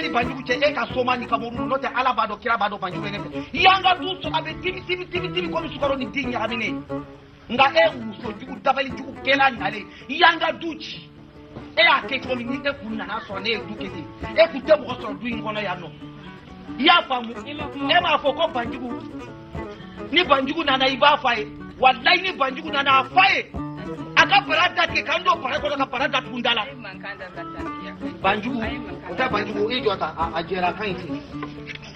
Ni Banjugu cɛ e ka soma ni ka muru n'o tɛ Ala b'a dɔn kira b'a dɔn Banjugu ye ne fɛ. I y'an ka du sɔrɔ a bɛ timi timi timi timi komi sukaro ni di ɲagaminen. Nka e muso jugu dabali jugu kɛla nalen i y'an ka du ci. E y'a kɛ cogo min ni e kun nana sɔrɔ ne ye du kɛ ten e kun tɛ mɔgɔ sɔrɔ du in kɔnɔ yan nɔ. I y'a faamu e m'a fɔ ko Banjugu ni Banjugu nana i b'a f'a ye walayi ni Banjugu nana a f'a ye a ka bara datigɛ k'an don bara kɔnɔ ka bara datugu n da la. Banjugu o tɛ Banjugu i jɔ ta a jɛra a ka ɲi ten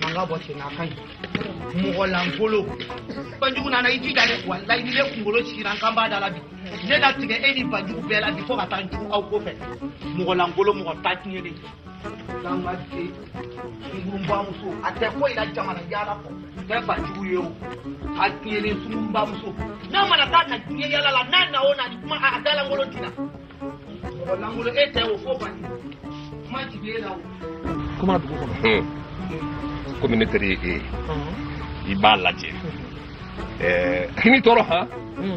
mankan bɔ ten a ka ɲi mɔgɔ lankolon Banjugu nana i jija dɛ walayi ni ne kunkolo sigira n kan b'a da la bi ne na tigɛ e ni Banjugu bɛɛ la bi fo ka taa n jugu aw kɔfɛ mɔgɔ lankolon mɔgɔ ta tiɲɛnen n'an ka den sungurunbamuso a tɛ foyi la jamana yaala kɔ tɛ Banjugu ye o a tiɲɛnen sungurunbamuso n'a mana taa ka diɲɛ yaala la n'a na o na ni kuma a da lankolon tina mɔgɔ lankolon e tɛ o fo Banjugu kuma jigin e la o. Kuma dugu kɔnɔ. Komi ne teri ye e ye i b'a lajɛ a tɔɔrɔ han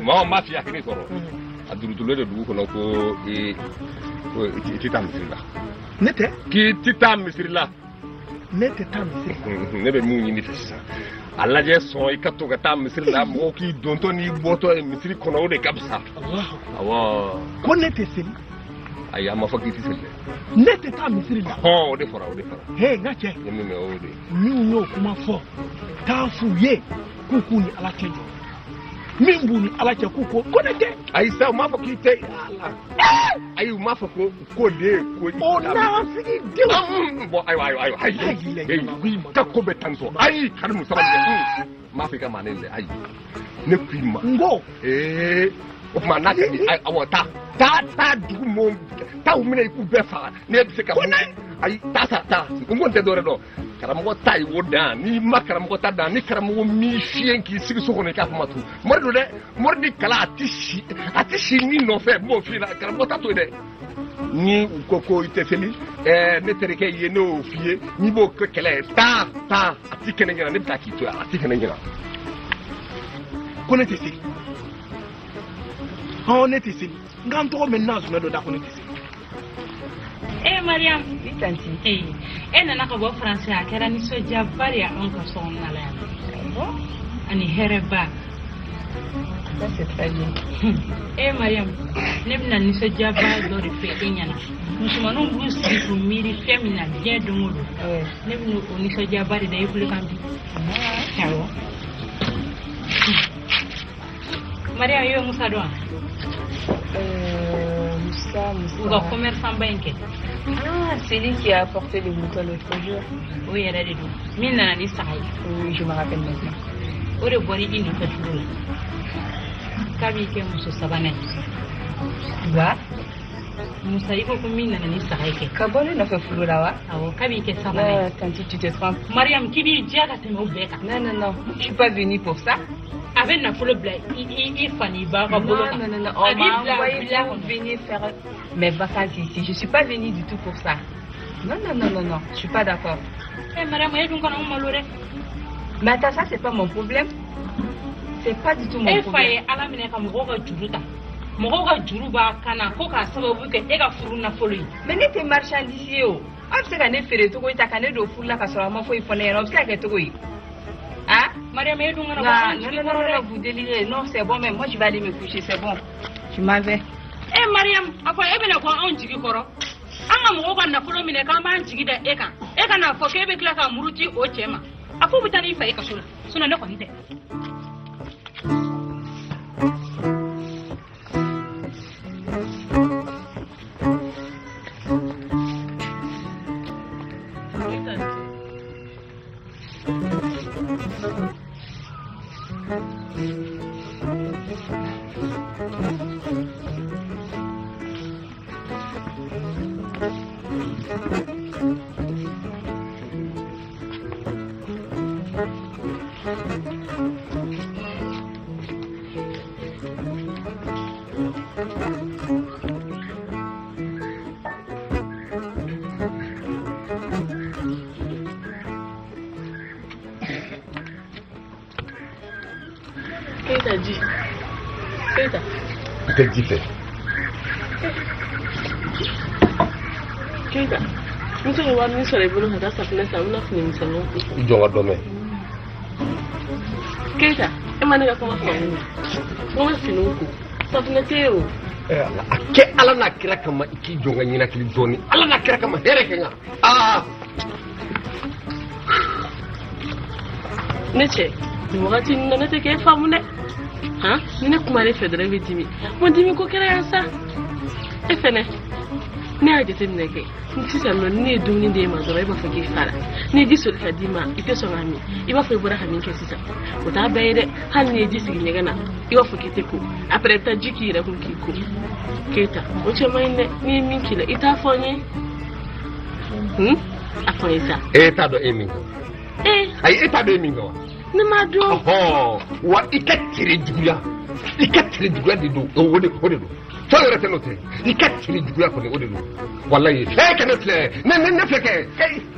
maa m'a f'i ye a tɔɔrɔ a durutulen de dugu kɔnɔ ko i tɛ taa misiri la. Ne tɛ. K'i tɛ taa misiri la. Ne tɛ taa misiri la. Ne bɛ mun ɲini fɛ sisan a lajɛ sɔn i ka to ka taa misiri la mɔgɔw k'i dontɔ n'i bɔtɔ ye misiri kɔnɔ o de ka fisa. Awɔ. Ko ne tɛ seli. Ayi a ma fɔ k'i tɛ seli dɛ. Ne tɛ taa misiri la. Hɔn o de fɔra o de fɔra. He n ka cɛ. Ne min mɛn o de. Minnu y'o kuma fɔ taa f'u ye k'u k'u ni Ala cɛ jɔ min b'u ni Ala cɛ k'u ko ko ne tɛ. Ayi sa u m'a fɔ k'i tɛ ala. Ayi u m'a fɔ ko ko de ko. O n'an denw. Bɔn ayiwa ayiwa ayiwa ayi ka ko bɛ tan tɔ ayi Karimu sabali dɛ n m'a fɔ i ka maa ne dɛ ayi ne k'i ma. N ko. O tuma n'a kɛ awɔ taa taa taa dugu mɔ taa u minɛ i k'u bɛɛ faga ne bɛ se ka mun ayi taa sa taa n ko n tɛ dɔwɛrɛ dɔn karamɔgɔ ta ye o dan n'i ma karamɔgɔ ta dan ni karamɔgɔ m'i fiyɛ k'i sigi so kɔnɔ i k'a kuma to mori don dɛ mori ni kalan a tɛ si min nɔfɛ n b'o f'i ɲɛna karamɔgɔ ta to yen dɛ ni u ko ko i tɛ seli ne terikɛ ye ne y'o f'i ye n'i b'o kɛ kɛlɛ ye taa taa a ti kɛnɛ ɲɛna ne bɛ taa k'i to yan a ti kɛnɛ ɲɛna. Ko ne tɛ seli. Hɔn ne tɛ seli n ka n tɔgɔ mɛn n'a zumɛ dɔ da ko ne tɛ seli. Eh Mariam. Oui tantie. E nana ka bɔ France a kɛra nisɔndiyaba de ye anw ka so kɔnɔna la yan. Bon. Ani hɛrɛba. Ça c'est très bien. Eh Mariam, ne bɛna nisɔndiyaba dɔ de fɔ e ɲɛna. Musomaninw b'u sigi k'u miiri fɛn min na diɲɛ don o don. Ne bɛna o nisɔndiyaba de da i bolo kan bi. Awɔ. Mariam, i bɛ Musa dɔn wa? Moussa, Moussa. U ka commerçant ba in kɛ. Ah, c'est lui qui a apporté le mouton l'autre jour. O yɛrɛ de don. Min nana ni saga ye. Oui, je me rappelle maintenant. O de bɔra i nɔfɛ furu la. K'a b'i kɛ muso sabanan ye. Wa? Musa i ko ko min nana ni saga ye kɛ. Ka bɔ ne nɔfɛ furu la wa? Awɔ, k'a b'i kɛ sabanan ye. Non, tantie, tu te trompes. Mariam, k'i b'i diya ka tɛmɛ o bɛɛ kan. Non, non, non, je suis pas venue pour ça. A bɛ nafolo bila i fa n'i ba ka bolo kan. Non, non, non, on m'a envoyé pour venir faire mes vacances ici. Je suis pas venue du tout pour ça. Non, non, non, non, non, je suis pas d'accord. Eh Mariam, e dun kana n malo dɛ. Mais attends, ça c'est pas mon problème. C'est pas du tout mon problème. E fa ye Ala minɛ ka mɔgɔw ka juru ta. Mɔgɔw ka juru b'a kan na ko k'a sababu kɛ e ka furu nafolo ye. Mais ne tɛ marchandise ye o. Aw bɛ se ka ne feere cogo di ta ka ne don furu la ka sɔrɔ a ma foyi fɔ ne ɲɛna o bɛ se ka kɛ cogo di? Hein? Mariam, e dun kana Non, non, non, non, vous délirez. Non, c'est bon, mais moi je vais aller me coucher, c'est bon. Je m'en vais. Eh Mariam, a fɔ e bɛna bɔ anw jigi kɔrɔ. An ka mɔgɔw ka nafolo minɛ k'an b'an jigi da e kan. E ka n'a fɔ k'e bɛ tila ka muruti o cɛ ma. A f'u bɛ taa n'i fa ye kaso la. Sinon ne kɔni tɛ. Keita ji. Keita. N tɛ ji fɛ. Keita, n N tɛ ka wari min sɔrɔ i bolo ka taa safunɛ san, n bɛna fini misɛnninw ko. I jɔ n ka dɔ mɛn. Keita, e ma ne ka kuma faamu. N ko n ka finiw ko. Safunɛ tɛ yen o. Ala, a kɛ Ala n'a kira kama i k'i jɔ n ka ɲɛnakili dɔɔni. Ala n'a kira kama hɛrɛ kɛ n kan. Aa. Ne cɛ, nin wagati in na ne tɛ k'e faamu dɛ. Han, ni ne kumana e fɛ dɔrɔn e bɛ dimi. Mun dimi ko kɛra yan sa? E fɛnɛ, ne y'a jateminɛ kɛ. Sisan nɔ ni ne ye dumuni d'e ma dɔrɔn e b'a fɔ k'i fara. N'i ye ji soli ka d'i ma, i tɛ sɔn k'a min. I b'a fɔ i bɔra ka min kɛ sisan. O t'a bɛɛ ye dɛ. Hali n'i ye ji sigi ɲɛgɛn na, i b'a fɔ k'i tɛ ko. Après i bɛ taa ji k'i yɛrɛ kun k'i ko. Keita, o cɛ man ɲi dɛ. N'i ye min k'i la, i t'a fɔ n ye. A fɔ n ye sa. E t'a dɔn e min kɛ. Ayi, e t'a dɔn e min kɛ wa? Ne m'a dɔn. Wa i ka tere juguya. I ka tere juguya de don. O de don. Fɛn wɛrɛ tɛ n'o tɛ. I ka tere juguya kɔni o de don. Walayi e kɛ ne filɛ. Ne filɛ kɛ.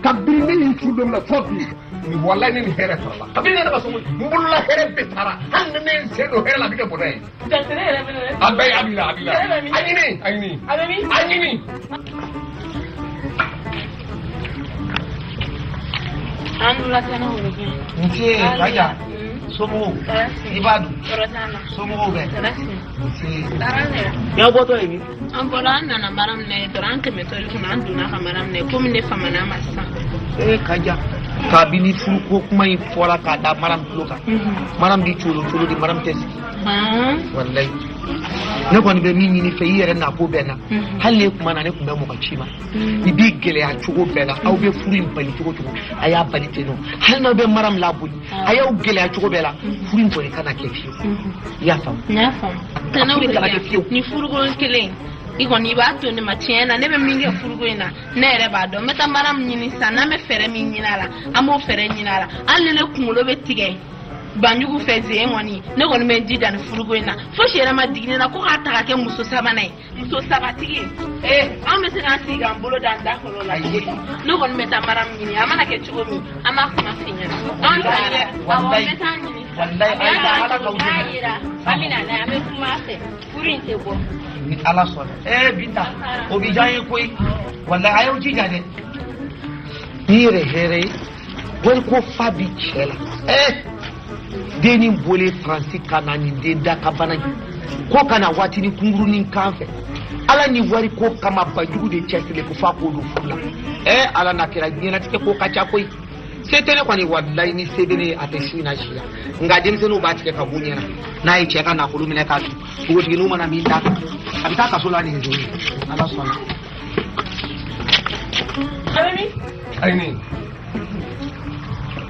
Kabini ne y'i furu don min na fɔ bi. Walayi ne ni hɛrɛ sɔrɔla. Kabini ne ma sɔn n bolola hɛrɛ bɛɛ taara. Hali ni ne ye n sen don hɛrɛ la a bɛ kɛ bɔnɛ ye. Jatere yɛrɛ bɛ ne. A bɛɛ a b'i la a b'i la. A ɲini a ɲini. A bɛ min? A ɲini. An wula tɛnɛ o bɛ. Nse Kaja. Somɔgɔw. I b'a dun. Somɔgɔw bɛ. Nse. Y'aw bɔtɔ ye min? An bɔra an nana baara minɛ dɔrɔn an tɛmɛtɔ i kunna an donna ka mara minɛ komi ne famana ma sisan. Ee Kaja. Kabini furuko kuma in fɔra k'a da Maram tulo kan. Maram bi colo colo de Maram tɛ sigi. Walayi. Ne kɔni bɛ min ɲini fɛ i yɛrɛ nako bɛɛ na. Hali ne kuma na ne tun bɛ mɔgɔ ci ma. I b'i gɛlɛya cogo bɛɛ la aw bɛ furu in bali cogo cogo a y'a bali ten nɔ hali n'aw bɛ Maram laboli a y'aw gɛlɛya cogo bɛɛ la furu in kɔni kana kɛ fiyewu. I y'a faamu? N y'a faamu. Tɛnɛ furu kana kɛ fiyewu. Ni furuko kelen i kɔni i b'a to ne ma tiɲɛ na ne bɛ min kɛ furuko in na ne yɛrɛ b'a dɔn n bɛ taa Maram ɲini sisan n'an bɛ fɛɛrɛ min ɲini a la an b'o fɛɛrɛ ɲini a la hali ni ne kunkolo bɛ tigɛ Banjugu fɛ zen kɔni ne kɔni bɛ n jija ni furuko in na fosi yɛrɛ ma digi ne na ko k'a ta ka kɛ muso sabanan ye muso sabatigi ye an bɛ se k'an sigi k'an bolo d'an da kɔrɔ la cogo di ne kɔni bɛ taa Maram ɲini a mana kɛ cogo min an b'a kuma f'i ɲɛna an taara awɔ n bɛ taa ɲini a yira an bɛ na n'a ye an bɛ kuma a fɛ furu in tɛ bɔ. Ni Ala sɔnna ee Binta o bɛ diya n ye koyi walayi a y'aw jija dɛ n'i yɛrɛ hɛrɛ ye wali ko fa bi cɛ la den nin bɔlen Faransi ka na nin den da ka bana ye ko ka na waatinin kunkurunin kan fɛ Ala ni wari ko kama Banjugu de cɛsirilen ko f'a k'o don furu la Ala n'a kɛra diɲɛlatigɛ ko ka ca koyi se tɛ ne kɔni walayi ni se bɛ ne ye a tɛ su in na si la nka denmisɛnninw b'a tigɛ ka b'u ɲɛna n'a ye cɛ ka nafolo minɛ k'a dun npogotigininw mana min d'a kan a bɛ taa kaso la nin zoni Ala sɔnna. Ayi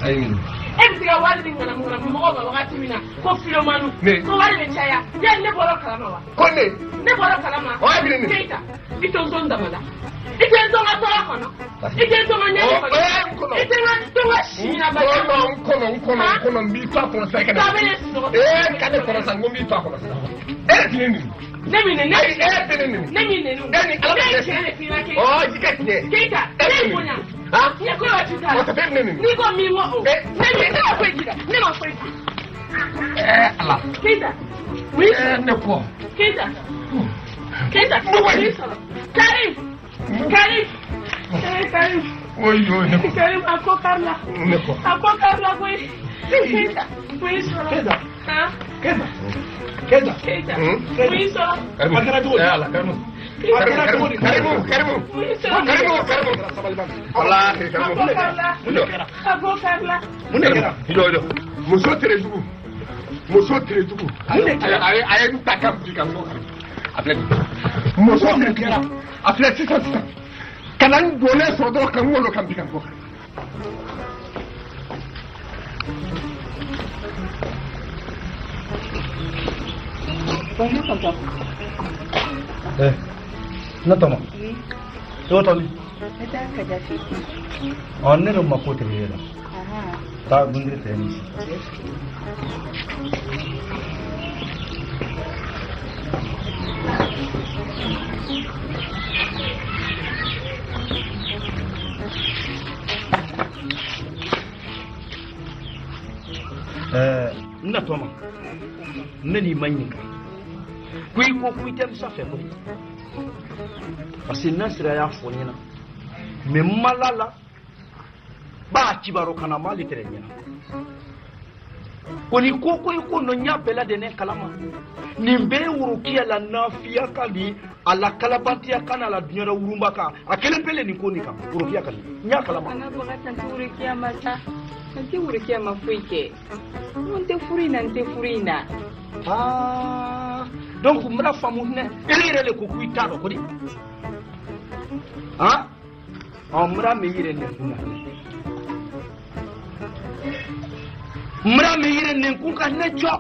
ayi. E bɛ se ka wari di ŋanamu ŋanamu mɔgɔw ma wagati min na ko filomanu ko wari bɛ caya yali ne bɔra kalama wa. Ko ne. Ne bɔra kalama. O ye bi ne. Keita i tɛ n to n dama la i tɛ n to n ka tɔɔrɔ kɔnɔ i tɛ n to n ka ɲɛnɛ kɔnɔ i tɛ n ka si ɲɛnabali. N kɔnɔ n kɔnɔ n b'i to a kɔnɔ sisan i ka ne. K'a bɛ ne sunɔgɔ. Ee ka ne kɔnɔ sisan n ko n b'i to a kɔnɔ sisan. E yɛrɛ ti ne neni. Ne m'i neni. Ayi e yɛrɛ tɛ ne neni. Ne m'i neni. E ni Ala ne ye tiɲɛ de f'i ɲɛna Keita. Ɔ i ka tiɲɛ. Keita ne ye bonya. Ne ko yɔrɔ ti t'a la. O tɛ fɛn ne neni. N'i ko min ko o. Ne ma foyi k'i la ne ma foyi k'i la. Ala. Keita. Ne kɔ. Keita. Keita. Mun y'i sɔrɔ? Karim. Karim. Karim. Oyo ne kɔ. Karim a ko kari la. Ne kɔ. A ko kari la koyi. Keita. Mun y'i sɔrɔ? Keita. Keita. Keita. Keita. Mun y'i sɔrɔ? Karimu. A kɛra cogo di? Ala Karimu. A kɛra cogo di? Karimu Karimu. Mun y'i sɔrɔ? Karimu Karimu. Walahi Karimu. A ko kari la. Mun de kɛra? A ko kari la. Mun de kɛra? Jɔ jɔ. Muso tere jugu. Muso tere jugu. Mun de kɛra? A ye n ta ka bi ka bɔ. A filɛ nin ye. Muso tere kɛra. A filɛ sisan sisan. Ka na n donnen sɔrɔ dɔrɔn ka n wolo ka bi ka bɔ. Bonjour, tonton. Ne tɔmɔ. Oui. I b'o tɔmi. Ne taa Kadafi. Ɔ ne de ma ko tigɛ e la. Taa dundiri fɛ nin. N natɔ ma ne n'i ma ɲininka ko i ko ko i tɛ Musa fɛ koyi parce que Nasira y'a fɔ n ɲɛna Mais malala ba cibaro kana mali tere ɲɛna koni ko ko ko no nya bɛɛ de ne kalama nin bɛɛ worokiya la nafiya ka di a la kalabantiya kan a la diɲɛ wurumba kan a kelen pele nin ko nin kan worokiya ka di n y'a kalama. Kana baga tanti worokiya ma sa tanti worokiya ma foyi kɛ n tɛ furu in na n tɛ furu in na. Aa donc n bɛna faamu hinɛ e yɛrɛ de ko k'i t'a dɔn ko di han ɔ n bɛna min yɛrɛ nɛnkun na n bɛna min yɛrɛ nɛnkun ka ne jɔ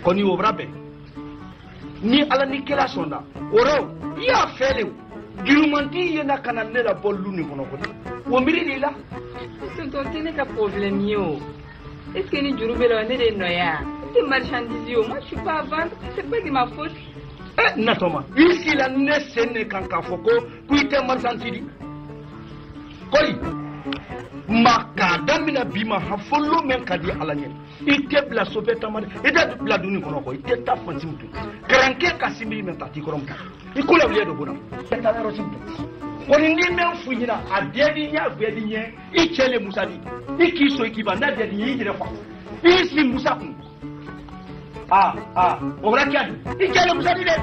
kɔni o bɛna bɛn ni ala ni kɛla sɔnna o rɔ i y'a fɛ de o jurumanti ye na ka na ne labɔ lu nin kɔnɔ kɔni o miiri de la. Tonton tɛ ne ka problème ye o. Est-ce que ni juru bɛ la ne de nɔ ye wa? Ne tɛ marchandise ye o. Moi je suis pas à vendre, c'est pas de ma faute. Eh natɔma i sila ne sen de kan k'a fɔ ko i tɛ marchandise di kɔli ma k'a daminɛ bi ma ha fo lon min ka di ala ɲɛ i tɛ bila sofɛ taama i tɛ bila dumuni kɔnɔ kɔ i tɛ taa fan si min tun karankɛ ka sinbiri min ta t'i kɔrɔ min i ko lawuli dɔ bɔnna i tɛ taa yɔrɔ si min tun kɔni ni mɛ f'u ɲɛna a bɛɛ di ɲɛ a bɛɛ di ɲɛ i cɛ le musa di i k'i sɔn i k'i ban n'a bɛɛ di ɲɛ i yɛrɛ fa i si musa kun aa aa o kɛra kiya di i cɛ le musa di dɛ.